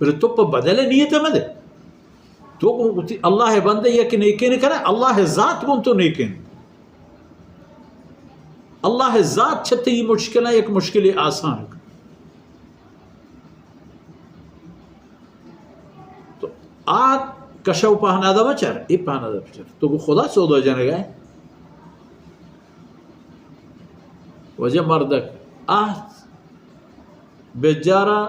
بلے تو پہ بدل نیت مدے۔ تو گوں وتی اللہ ءِ بندہ یک نیکین کنئے، اللہ ءِ ذات گوں تو نیکین۔ اللہ ءِ ذات چہ تئی مشکلاں یک مشکلے آسان کن۔ تو آ کشو پہنادا بچار، اے پہنادا بچار۔ تو گوں خدا سودا جنگا ئے۔ واجہ مردک آ بجارا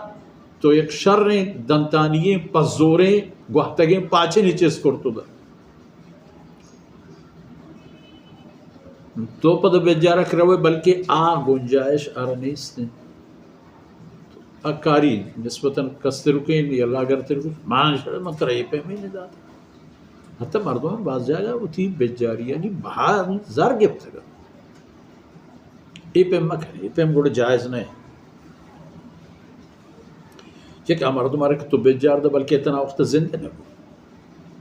تو یک شریں دنتانییں پزوریں گوہتگیں پاچنے چست کرتگ۔ تو پدا بجارک روئے، بلکہ آ گنجائش آرا نیست انت۔ آ کاری نسبتاً کسترکیں یا لاگرترکیں، من شر من ترا اے پیمیں ندات۔ حتی مردم باز جاگہ وتی بجاریانی بہا زر گپتگ۔ اے پیم مکن، اے پیم گڑا جائز نہ۔ چہ کہ آ مردم آرا کہ تو بجار دے، بلکہ تنا وقت زندہ نہ بو۔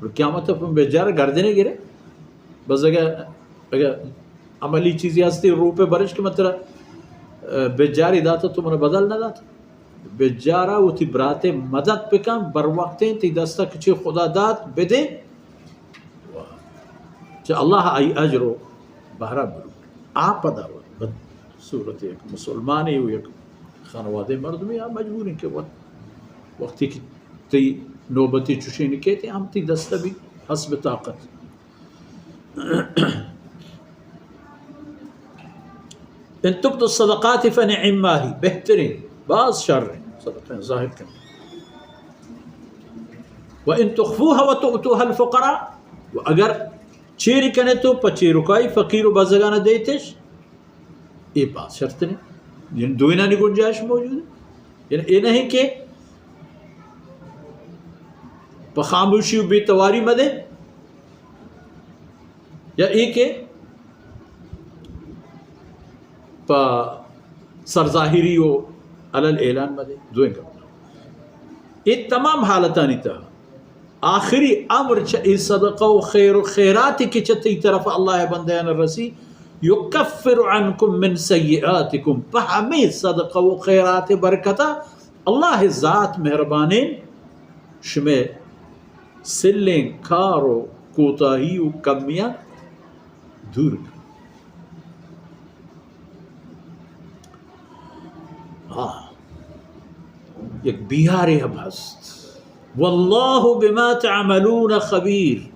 اور قیامت پہ بجار گردنے گرے۔ بس اگر، اگر عملی چیزی ہستی، روپے برش کہ من ترا، اہ، بجاری داتا، تو منا بدل نہ داتا۔ بجارا وتی براتے مدد بکن، بر وقتیں تئی دستا کچے خدا دات بدے۔ چہ اللہ آئی اجر و بہرہ بلوٹ۔ آ پدا وت بد صورت یک مسلمانے و یک خانوادے مردمے آ مجبوریں کہ وت وقتی کہ تئی نوبتی چوشیں کیت، ہم تئی دستا بی حسب طاقت۔ ان تبدوا الصدقات فنعم ما هي، بہترین، باز شر صدقہ ظاہر کن۔ و ان تخفوها وتؤتوها الفقراء، و اگر چیر کنے تو پہ چیرکائی فقیر و بزگانا دیتش، اے باز شرتریں۔ یعنی دوئینانی گنجائش موجود ہے۔ یعنی اے نہیں کہ پہ خاموشی و بے تواری مدے، یا اے کہ پہ سرظاہری و علل اعلان مدے، دوئیں گپ۔ اے تمام حالتانی تہا آخری امر چہ اے صدقہ و خیر و خیراتی کہ چہ تئی طرف اللہ ءِ بندیان رسی، یکفر عنکم من سیئاتکم، پہ ہمے صدقہ و خیرات برکتا اللہ ءِ ذات مہربانیں شمے سلیں کار و کوتاہی و کمیاں دور کن۔ ہاں، یک بیہارے ہم ہست۔ واللہ بما تعملون خبیر۔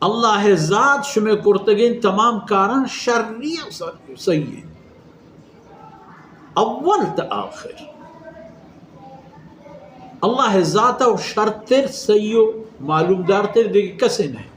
اللہ ءِ ذات شمے کرتگیں تمام کاراں شری ءَ سہی ایں۔ اول تا آخر۔ اللہ ءِ ذات ءَ شرتر، سہی و معلومدارتر دگہ کسے نہ۔